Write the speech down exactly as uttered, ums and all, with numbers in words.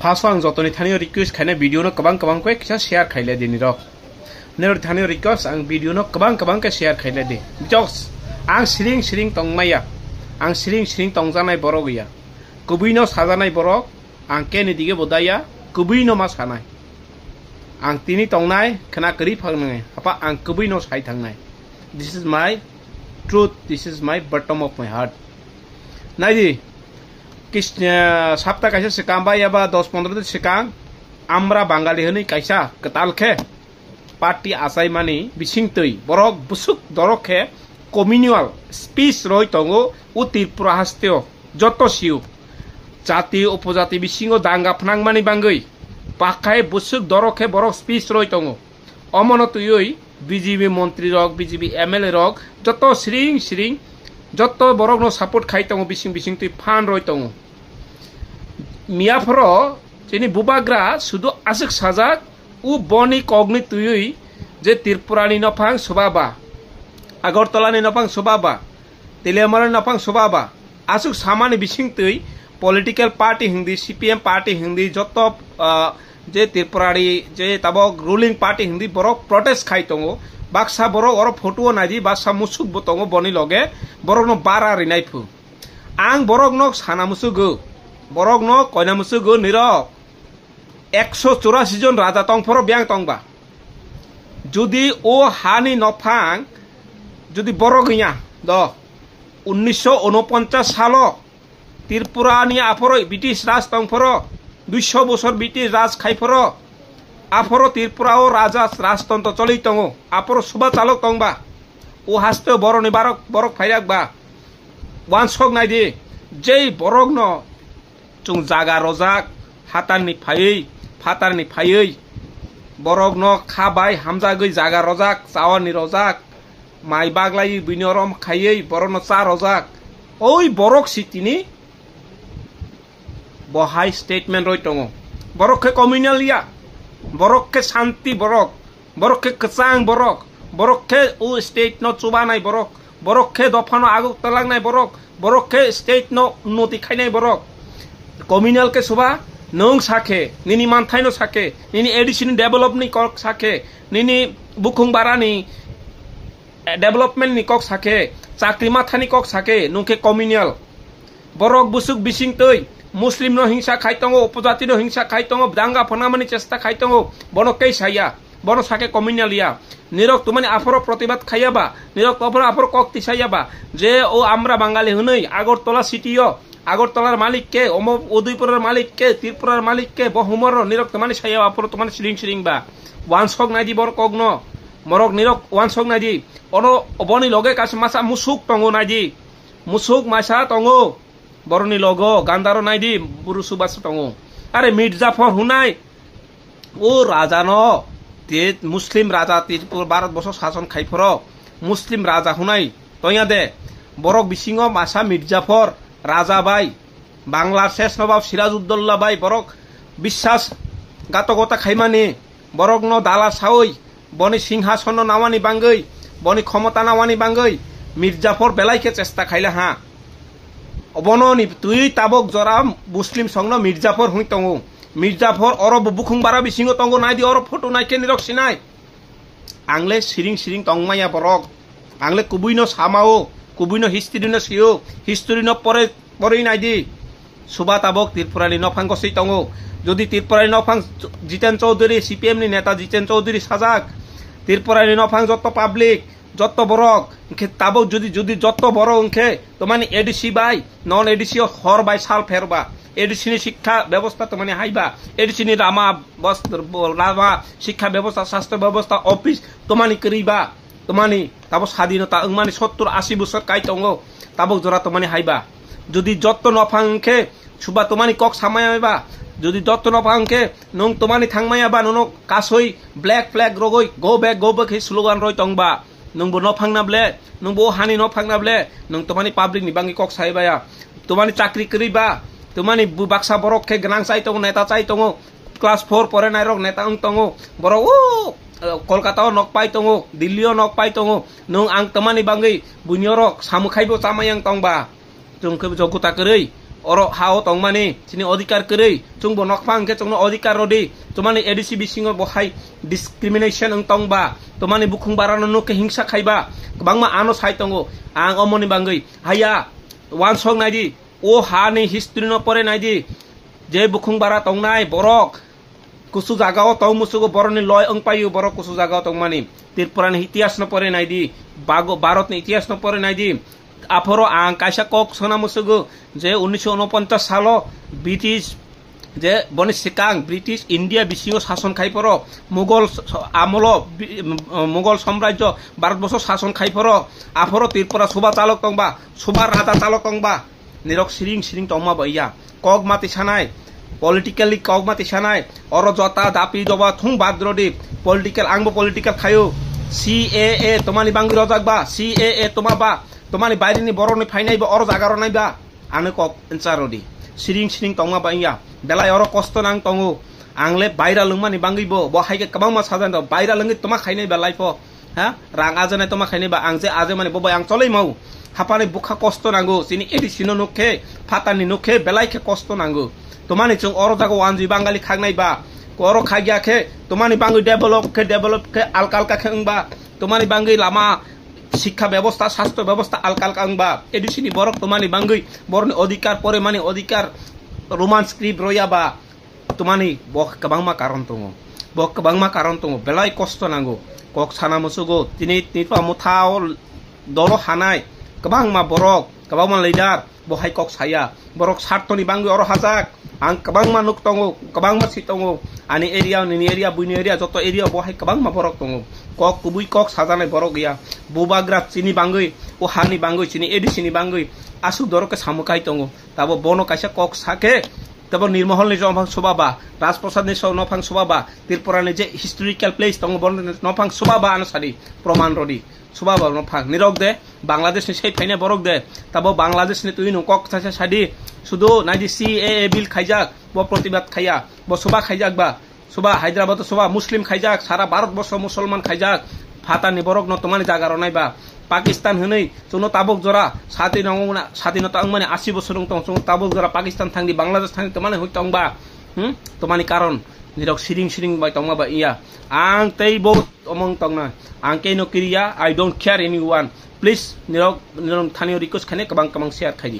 Aso ang jotoni thani request khaina video no kwbang kwbang khe kisa share khaile di nirok. Nirok thani request ang video no kwbang kwbang khe share khaile di. Because ang siring siring tongmaya. Ang siring siring tongjanai borok ya. Kubui no sajanai borok ang keni dige bodaya kubui no ma sanai. Ang tini tongnai khna kwrwi phangnai. Apa ang kubui no sai thangnai. This is my truth. This is my bottom of my heart. Naidi, kis-, eh, sapta kaisa swkang ba yaba dos pondro din swkang, Amra Bangali hwnwi kaisa kwtal khe party achaimani bisingtwi borok bwswk dorok khe communal speech roi tongo o Tripura hasteo joto sio. Jati upojati bisingo danga phnangmani bangwi pakhai bwswk dorok khe borok speech roi tongo. Omono twiwi B J P montri rok, B J P M L A rok joto siring siring joto borokno support khai tongo, bising bising twi phan roi tongo. Miyaphoro chini bubagra sudu aswk sajak, u boni kokni twiwi je Tripurani nophang soba ba, Agartala ni nophang soba ba, Teliamura ni nophang soba ba, aswk samani bisingtwi political party hingdi, C P M party hingdi, joto, ah, je Tripurari, je tabok ruling party hingdi borok protest khai tongo. Baksa borok oro photo o naidi, baksa musuk bo tongo boni loge, borokno bara rinai phu. Ang borokno sana musugo, borokno koina musugo nirok. Ekso churasi jon raja tongphoro biyang tongba. Jodi o hani nophang, jodi borok wngya, do, unnisho unoponchas salo Tripura ni aphoro British raj tongphoro, duiso bosor British raj khaiphoro, aphoro Tripura o raja rajtontro choli tongo, aphoro suba chalok tongba. O haste boroni barok, borok phairak ba. Wansok naidi, jei borokno chwng jaga rojak, phatarni phaiwi, phatarni phaiwi, borokno kha bai hamjagwi jaga rojak, chawani rojak, mai baglaiwi buini orom khaiwi borokno cha rojak. Oi borok si tini bo hai statement roi tongo. Borok khe communal ya, borok khe santi borok, borok khe kwchang borok, borok khe o state no chubanai borok, borok khe dophano aguk talangnai borok, borok khe state no unnoti khainai borok. Communal khe soba, nwng sakhe, nini manthaino sakhe, nini A D C ni develop ni kok sakhe, nini bukhung barani, eh, development ni kok sakhe, chakri mathani kok sakhe, nwng khe communal. Borok bwswk bising twi Muslim no hingsa khai tongo, upojati no hingsa khai tongo, danga phanamani chesta khai tongo, bono kei saya, bono sake communal ya. Nirok tumani aphoro protibad khaiya ba, nirok aphoro aphoro kok tisaya ba, je o Amra Bangali hwnwi Agartala city o, Agartalar malik ke, omo Udaipuror malik ke, Tripurar malik ke, bo humor nirok tumani saya ba, aphoro tumani siring siring ba. Wansok naidi borok kok no, morok nirok wansok naidi, ono boni loge kaisa masa musuk tongo naidi. Musuk masa tongo, boroni logo gandaro naidi, buru subasa tongo. Are Mirzaphor hunai, o raja no, te Muslim raja, te Bharat boso sason khai phoro, Muslim raja hunai, tonya de, borok bisingo masa Mirzaphor, raja bai, Bangla ses nobab Sirajuddaulla bai, borok biswas gatokota khaimani, borokno dala sawi, boni singhasono nawani bangwi, boni khomota nawani bangwi Mirzaphor belai khe chesta khaila ha. Obono ni twi tabok jora Muslim songno Mirzaphor hwnwi tongo. Mirzaphor oro bo bukhung bara bisingo tongo, naidi oro photo naikhe nirok sinai. Ang le siring siring tongmaya borok. Ang le kubui no samao, kubui no history no sio, history no pore, porwi naidi. Suba tabok Tripura ni nophang gosoi tongo. Jodi Tripura ni nophang Jiten Chaudhary, C P M ni neta Jiten Chaudhary sajak, Tripura ni nophang jotto public, jotto borok, hwnkhe tabok jodi, jodi jotto borok hwnkhe tomani A D C bai, non A D C o hor bai sal pherba, A D C ni sikha bebosta tomani haiba, A D C ni rama bos-, lama, sikha bebosta, sastho bebosta, office tomani kwrwi ba, tomani tabo sadinota wngmani sottur ashi bosor kai tongo, tabok jora tomani haiba. Jodi jotto nophang hwnkhe suba tomani kok samaya ba, jodi jotto nophang hwnkhe nwng tomani thangmaya ba, nono kasoi black flag rogoi go back, go back hai slogan roi tongba. Nwngbo nophangna ble, nwngbo o hani nophangna ble, nwng tomani public ni bangwi kok sai baya. Tomani chakri kwrwi ba, tomani bu baksa borok khe gwnang chai tongo, neta chai tongo, class four pore nai rok neta wng tongo, borok o, eh, Kolkata o nok pai tongo, Delhi o nok pai tongo, nwng ang tomani bangwi buini orok samukhai bo chamai yang tong ba. Chwng khe joguta kwrwi, Oro ha o tongmani chini odhikar kwrwi, chwngbo nokphang hwnkhe chwngno odhikar rwdi. Tomani A D C bisingo bo hai discrimination wng tongba, tomani bukhung barano nukhe hingsa khaiba, kwbangma ano sai tongo. Ang omoni bangwi haya, wansok naidi, o hani history no pore naidi, je bukhung bara tongnai borok kusu jaga o tong musugo, boroni loi wng paio, borok kusu jaga o tongmani. Tripura ni itihas no pore naidi, bago-, Bharat ni itihas no pore naidi. Aphoro ang kaisa kok sona musugo je unnish unponchas salo British, je boni sikang British India bisingo sason khai poro, Mughal s-, s-, amolo bi-, Mughal samrajyo Bharat borso sason khai poro, aphoro Tripura suba chalok tongba, suba raja chalok tongba. Nirok siring siring tongma bai ya. Kok mati sanai, politically kok mati sanai. Oro jota dapi doba thung bad rodi. Political, angbo political khayo. C A A tomani bangwi rojak ba, C A A toma ba, tomani baire ni borok ni phainai ba, oro jaga ronai ba. Ano kok ncha rodi. Siring siring tongma bai ya. Belai oro kosto nang tongo. Ang le baira lungmani bangwi bo, bo hai khe kwbangma sajan do. Baira lungwi toma khainai ba life o. Ha? Rang ajanai toma khainai ba, ang je ajai mani bo bai ang choloi mau. Hapani bukha kosto nango, chini A D C no nuk khe, phatani nuk khe, belai khe kosto nango. Tomani chwng oro jaga wanjwi Bangali khagnai ba, oro khagya khe, tomani bangwi develop khe, develop khe alka alka khe wngba, tomani bangwi lama, sikha bebosta, sastho bebosta alka alka wngba, A D C ni borok tomani bangwi, borokni odhikar, poremani odhikar, Roman script roya ba, tomani bo kwbangma karon tongo, bo kwbangma karon tongo, belai kosto nango, kok sana musugo, tini, tini pa motha o dolo hanai, kwbangma borok, kwbangma leader, bo hai kok saya, borok sartoni bangwi oro hajak, ang kwbangma nuk tongo, kwbangma si tongo, ani area, nini area, buini area, joto area bo hai kwbangma borok tongo, kok kubui kok sajanai borok ya, bubagra chini bangwi, o hani bangwi, chini A D C ni bangwi, asuk dorok khe samukai tongo, tabo bono kaisa kok sakhe, tabo Nirmohol ni nophang suba ba, Rajprasad ni so-, nophang suba ba, Tripura ni je historical place tongo, bono nophang suba ba ano sadi, proman rodi, suba ba nophang. Nirok de, Bangladesh ni sei phaina borok de, tabo Bangladesh ni twi no kok sacha sadi, sudu naidi C A A bill khaijak, bo protibad khaya, bo suba khaijak ba, suba Hyderabad o suba Muslim khaijak, sara Bharat borso Musulman khaijak, phatani borok no tomani jaga ronai ba, Pakistan hwnwi chwngno tabuk jora sati nangwna, sati no tangmani asi bosor wng tong, chwng tabuk jora Pakistan thangdi, Bangladesh thangdi, tomani hoi tong ba, hmm? Tomani karon, nirok siring siring bai tongma ba iya. Ang tei bo omong tongna, ang kei no kiriya, I don't care anyone. Please, nirok, nirok thani request khaine kwbang kwbang share khaidi.